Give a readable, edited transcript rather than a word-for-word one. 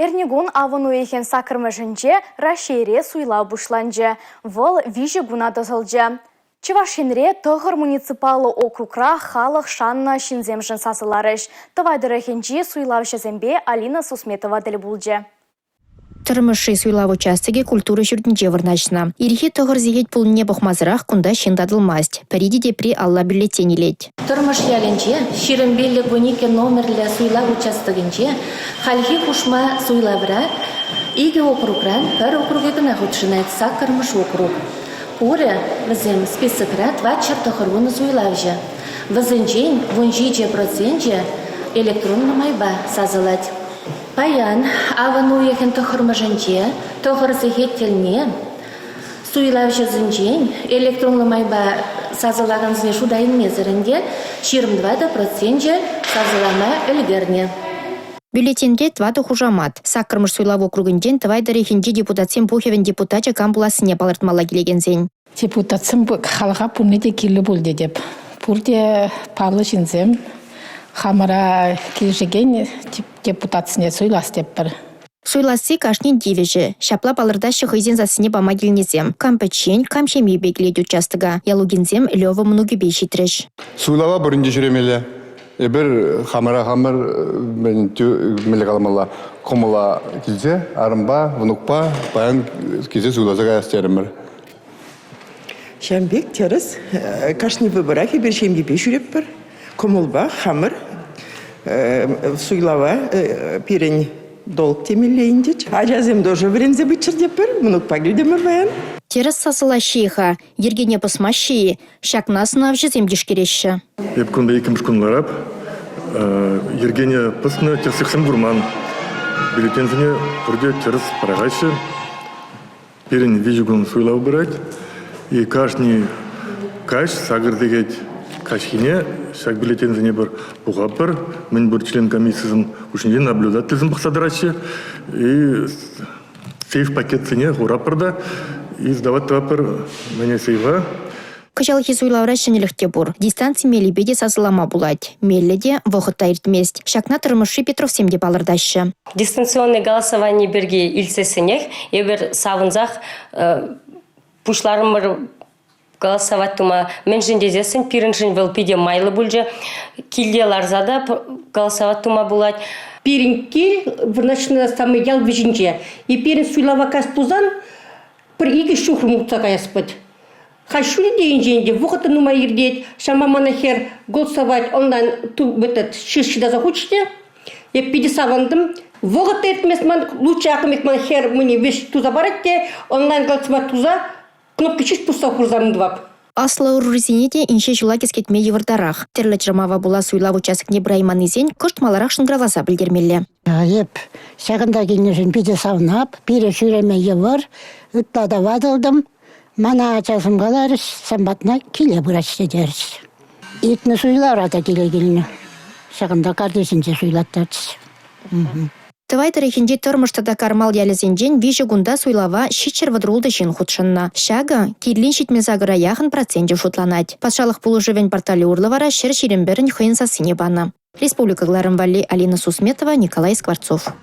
Эрнекун авӑн уйӑхӗн саккӑрмӗшӗнче Раҫҫейре суйлав пуҫланчӗ. Вӑл виҫӗ куна тӑсӑлчӗ. Чӑваш Енре тӑхӑр муниципаллӑ округра халӑх шаннӑ ҫынсемшӗн сасӑларӗҫ. Тӑвай тӑрӑхӗнчи суйлавҫӑсемпе Алина Сусметова тӗл пулчӗ. Тӑрмӑшри суйлав участокӗ культура ҫуртӗнче вырнаҫнӑ. Ирхи 9 сехет пулнине пӑхмасӑрах кунта ҫын татӑлмасть. Пӗри те тепри алла бюллетень илет. Тӑрмӑш ялӗнче 25 12 номерлӗ суйлав участокӗнче хальхи хушма суйлавра икӗ округран пӗр округӗ кӑна хутшӑнать, саккӑрмӗш округ. Пурӗ вӗсем списокра 490 суйлавҫӑ. Вӗсенчен 17 проценчӗ электронлӑ майпа сасӑлать. Паян, авӑн уйӑхӗн тӑххӑрмӗшӗнче, тӑхӑр сехет тӗлне суйлавҫӑсенчен электронлӑ майпа сасӑлакансене шута илмесӗр ӗнтӗ 24 проценчӗ сасӑлама ӗлкӗрнӗ. Бюллетеньре тӑватӑ хушамат. Саккӑрмӗш суйлав округӗнчен Тӑвай тӑрӑхӗнчи депутатсен пухӑвӗн депутачӗ кам пулассине палӑртмалла килекенсен. Депутатсем халӑха пурне те кирлӗ пуль тетӗп. Пурте паллӑ ҫынсем. Хамӑра килӗшекен депутатсене суйлас тетпӗр. Суйласси кашнин тивӗҫӗ. Ҫапла палӑртаҫҫӗ хӑйсен сассине пама килнисем. Кам пӗччен, кам ҫемйипе килет участока. Ялугинсем Лева мӑнукӗпе ҫитрӗҫ. Суйлава пурин те ҫӳремелле. Эпир хамӑра хамӑр мӗнле каламалла, кӑмӑла килсе арӑмпа, внукпа паян килсе суйласа каяс терӗмӗр. Ҫавӑн пек тӗрӗс. Кашни выборах эпир ҫемьепе ҫӳретпӗр. Кӑмӑлпа хамӑр суйлава пирӗн долг темелле ӗнтӗ. Ачасем тоже вӗренсе пыччӑр тетпӗр. Мӑнукпа килтӗмӗр паян. Тӗрӗс сасӑлаҫҫӗ-и-ха, йӗркене пӑсмаҫҫӗ-и? Ҫакна сӑнавҫӑсем тишкереҫҫӗ. Эп кунта иккӗмӗш кун ларап. Йӗркене пӑснӑ тӗслӗхсем курман. Бюллетеньсене пурте тӗрӗс пӑрахаҫҫӗ. Пирӗн виҫӗ кун суйлав пырать. И кашни каҫ сакӑр сехет каҫхине ҫак бюллетеньсене пӗр пухатпӑр. Мӗн пур член комиссисем хушшинче наблюдательсем пӑхса тӑраҫҫӗ. И сейф пакетсене хуратпӑр та и сдавать тӑватпӑр мӗне сейфа. Кӑҫалхи суйлавра ҫӗнӗлӗх те пур. Дистанци мелӗпе те сасӑлама пулать. Меллӗ те, вӑхӑт та иртмест. Ҫакна Тӑрмӑшри Петровсем те палӑртаҫҫӗ. Дистанционный голосовани пирки илтсессӗнех эпир савӑнсах пуҫларӑмӑр голосовать тума. Мӗншӗн тесессӗн пирӗншӗн вӑл питӗ майлӑ пулчӗ. Килте ларса та голосовать тума пулать. Пирӗн кил вырнаҫнӑ самый ял вӗҫӗнче. И пирӗн суйлава кас пулсан пӗр икӗ ҫухрӑм утса каяс пулать. Халь ҫулӗ те инҫе ӗнтӗ, вӑхӑт та нумай иртет. Ҫавӑнпа мана хӗр голосовать онлайн этот ҫырса ҫырса хучӗ те. Эп питӗ савӑнтӑм. Вӑхӑт та иртмест ман, лучше акӑ ман хӗр мӗне веҫ туса парать те онлайн голосовать туса кнопка ҫеҫ пусса хурсан тӑвап. Аслӑ ӑрурисене те инҫе ҫула кӗскетме йывӑртарах. Тӗрлӗ чӑрмава пула суйлав участокне пырайманнисен кӑшт маларах шӑнкӑравласа пӗлтермелле. Эп ҫакӑнта килнӗшӗн питӗ савнап, пире ҫӳреме йывӑр, ытла та ватӑлтӑм. Мана ачасем каларӗҫ, сан патна киле пыраҫҫӗ терӗҫ. Иртнӗ суйлавра та киле килнӗ. Ҫакӑнта картишӗнче суйлаттарчӗҫ. Тӑвай тӑрӑхӗнчи Тӑрмӑш тата Кармал ялӗсенчен виҫӗ кунта суйлава 736 ҫын хутшӑннӑ. Ҫакӑ кирлин 78-а яхӑн проценчӗ шутланать. Патшалӑх пулӑшӑвӗн порталӗ урлӑ вара 121-ӗн хӑйӗн сассине панӑ. Республика кӑларӑм валли Алина Сусметова, Николай Скворцов.